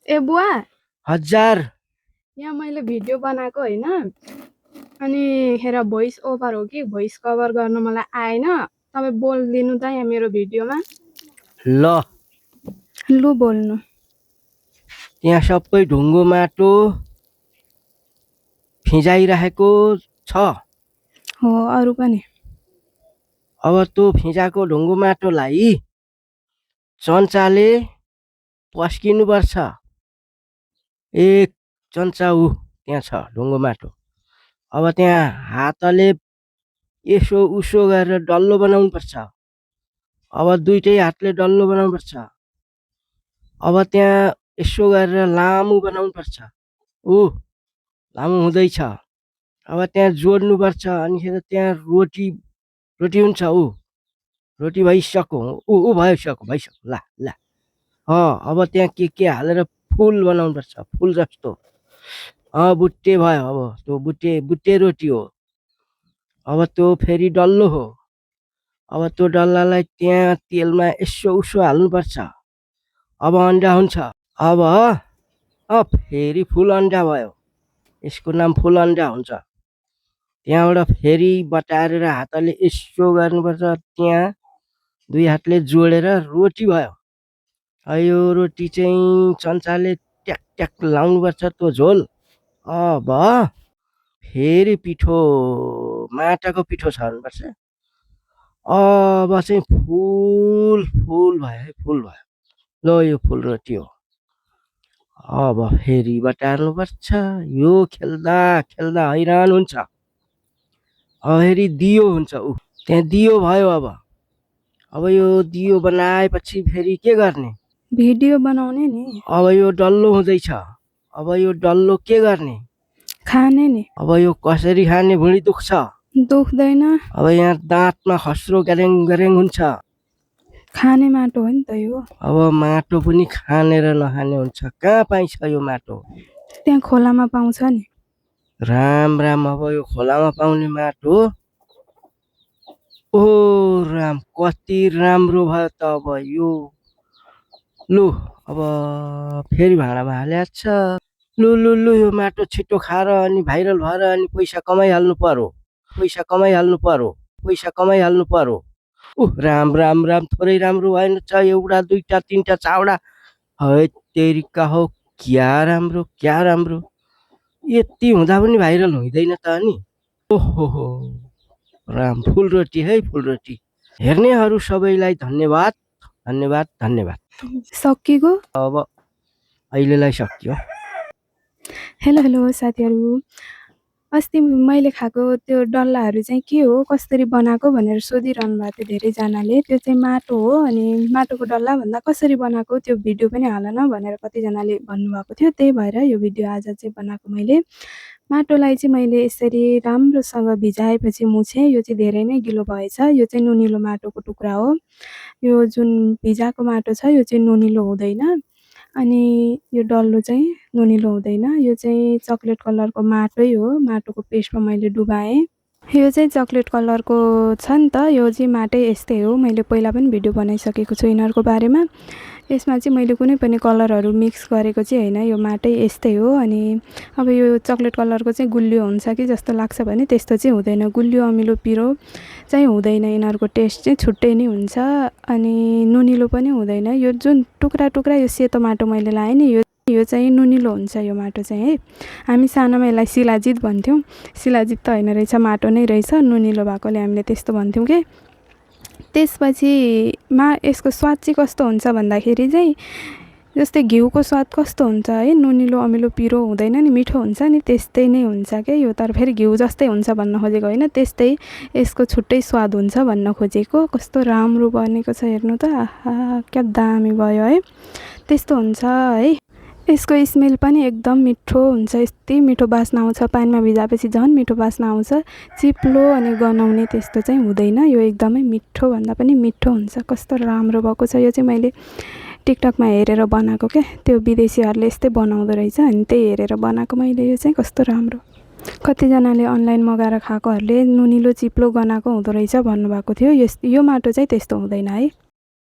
ए बुवा 1000 यहाँ मैले भिडियो बनाएको होइन अनि हेर भोइस ओभर हो कि भोइस कभर गर्न मलाई आएन तपाईँ बोलिदिनु त यहाँ मेरो भिडियोमा ल लु बोल्नु यहाँ सबै ढुङ्गो माटो फिजाइरहेको छ। हो अरू पनि अब त्यो फिजाको ढुङ्गो माटोलाई चम्चाले पस्किनुपर्छ। एक चम्चा त्यहाँ छ ढुङ्गो माटो। अब त्यहाँ हातले यसो उसो गरेर डल्लो बनाउनुपर्छ। अब दुईटै हातले डल्लो बनाउनुपर्छ। अब त्यहाँ यसो गरेर लामो बनाउनुपर्छ। लामो हुँदैछ। अब त्यहाँ जोड्नुपर्छ। अनि त्यहाँ रोटी हुन्छ। रोटी भइसक्यो। भइसक्यो ल ल। अब त्यहाँ के हालेर फुल बनाउनुपर्छ। फुल जस्तो बुट्टे भयो। अब त्यो बुट्टे रोटी हो। अब त्यो फेरि डल्लो हो। अब त्यो डल्लालाई त्यहाँ तेलमा यसो उसो हाल्नुपर्छ। अब अन्डा हुन्छ। अब फेरि फुल अन्डा भयो। यसको नाम फुल अन्डा हुन्छ। त्यहाँबाट फेरि बटारेर हातले यसो गर्नुपर्छ। त्यहाँ दुई हातले जोडेर रोटी भयो। यो रोटी चाहिँ चम्चाले ट्याक ट्याक लाउनुपर्छ त्यो झोल। अब फेरि पिठो माटाको पिठो छर्नुपर्छ। अब चाहिँ फुल भयो है। फुल भयो। ल यो फुल रोटी हो। अब फेरि बटार्नुपर्छ। यो खेल्दा खेल्दा हैरान हुन्छ। अब फेरि दियो हुन्छ। त्यहाँ दियो भयो। अब यो दियो बनाएपछि फेरि के गर्ने? भिडियो बनाउने नि। अब यो डल्लो हुँदैछ। अब यो डल्लो के गर्ने? खाने नि। अब यो कसरी खाने? भुँडी दुख्छ? दुख्दैन। अब यहाँ दाँतमा खस्रो ग्यारेङ ग्यारेङ हुन्छ। खाने माटो हो नि त यो। अब माटो पनि खाने र नखाने हुन्छ। कहाँ पाइन्छ यो माटो? त्यहाँ खोलामा पाउँछ नि। राम अब यो खोलामा पाउने माटो राम कति राम्रो भयो त। अब यो लु अब फेरि भाँडामा हालेको छ। लु यो माटो छिटो खाएर अनि भाइरल भएर अनि पैसा कमाइहाल्नु पर्यो। राम थोरै राम्रो भएन छ। एउटा दुईटा तीनटा चावडा है तेरिका हो। क्या राम्रो यति हुँदा पनि भाइरल हुँदैन त अनि। ओहो राम फुल रोटी है फुल रोटी। हेर्नेहरू सबैलाई धन्यवाद। सकिएको? अब अहिलेलाई सकियो। हेलो साथीहरू, अस्ति मैले खाएको त्यो डल्लाहरू चाहिँ के हो कसरी बनाएको भनेर सोधिरहनु भएको थियो धेरैजनाले। त्यो चाहिँ माटो हो। अनि माटोको डल्ला भन्दा कसरी बनाएको त्यो भिडियो पनि हाल न भनेर कतिजनाले भन्नुभएको थियो। त्यही भएर यो भिडियो आज चाहिँ बनाएको मैले। माटोलाई चाहिँ मैले यसरी राम्रोसँग भिजाएपछि मुछेँ। यो चाहिँ धेरै नै गिलो भएछ। यो चाहिँ नुनिलो माटोको टुक्रा हो। यो जुन भिजाएको माटो छ यो चाहिँ नुनिलो हुँदैन। अनि यो डल्लो चाहिँ नुनिलो हुँदैन। यो चाहिँ चक्लेट कलरको माटै हो। माटोको पेस्टमा मैले डुबाएँ। यो चाहिँ चक्लेट कलरको छ नि त। यो चाहिँ माटै यस्तै हो। मैले पहिला पनि भिडियो बनाइसकेको छु यिनीहरूको बारेमा। यसमा चाहिँ मैले कुनै पनि कलरहरू मिक्स गरेको चाहिँ होइन। यो माटै यस्तै हो। अनि अब यो चक्लेट कलरको चाहिँ गुलियो हुन्छ कि जस्तो लाग्छ भने त्यस्तो चाहिँ हुँदैन। गुलियो अमिलो पिरो चाहिँ हुँदैन। यिनीहरूको टेस्ट चाहिँ छुट्टै नै हुन्छ। अनि नुनिलो पनि हुँदैन। यो जुन टुक्रा यो सेतो माटो मैले लाएँ नि यो चाहिँ नुनिलो हुन्छ। यो माटो चाहिँ है हामी सानोमा यसलाई शिलाजित भन्थ्यौँ। शिलाजित त होइन रहेछ माटो नै रहेछ। नुनिलो भएकोले हामीले त्यस्तो भन्थ्यौँ कि। त्यसपछि यसको स्वाद चाहिँ कस्तो हुन्छ भन्दाखेरि चाहिँ जस्तै घिउको स्वाद कस्तो हुन्छ है। नुनिलो अमिलो पिरो हुँदैन नि, मिठो हुन्छ नि, त्यस्तै नै हुन्छ क्या यो। तर फेरि घिउ जस्तै हुन्छ भन्न खोजेको होइन। त्यस्तै यसको छुट्टै स्वाद हुन्छ भन्न खोजेको। कस्तो राम्रो बनेको छ हेर्नु त। आहा क्या दामी भयो है। त्यस्तो हुन्छ है। यसको स्मेल पनि एकदम मिठो हुन्छ। यति मिठो बास्ना आउँछ। पानीमा भिजाएपछि झन् मिठो बास्ना आउँछ। चिप्लो अनि गनाउने त्यस्तो चाहिँ हुँदैन। यो एकदमै मिठो भन्दा पनि मिठो हुन्छ। कस्तो राम्रो भएको छ। यो चाहिँ मैले टिकटकमा हेरेर बनाएको क्या। त्यो विदेशीहरूले यस्तै बनाउँदो रहेछ अनि त्यही हेरेर बनाएको मैले। यो चाहिँ कस्तो राम्रो। कतिजनाले अनलाइन मगाएर खाएकोहरूले नुनिलो चिप्लो गनाएको हुँदो रहेछ भन्नुभएको थियो। यो माटो चाहिँ त्यस्तो हुँदैन है।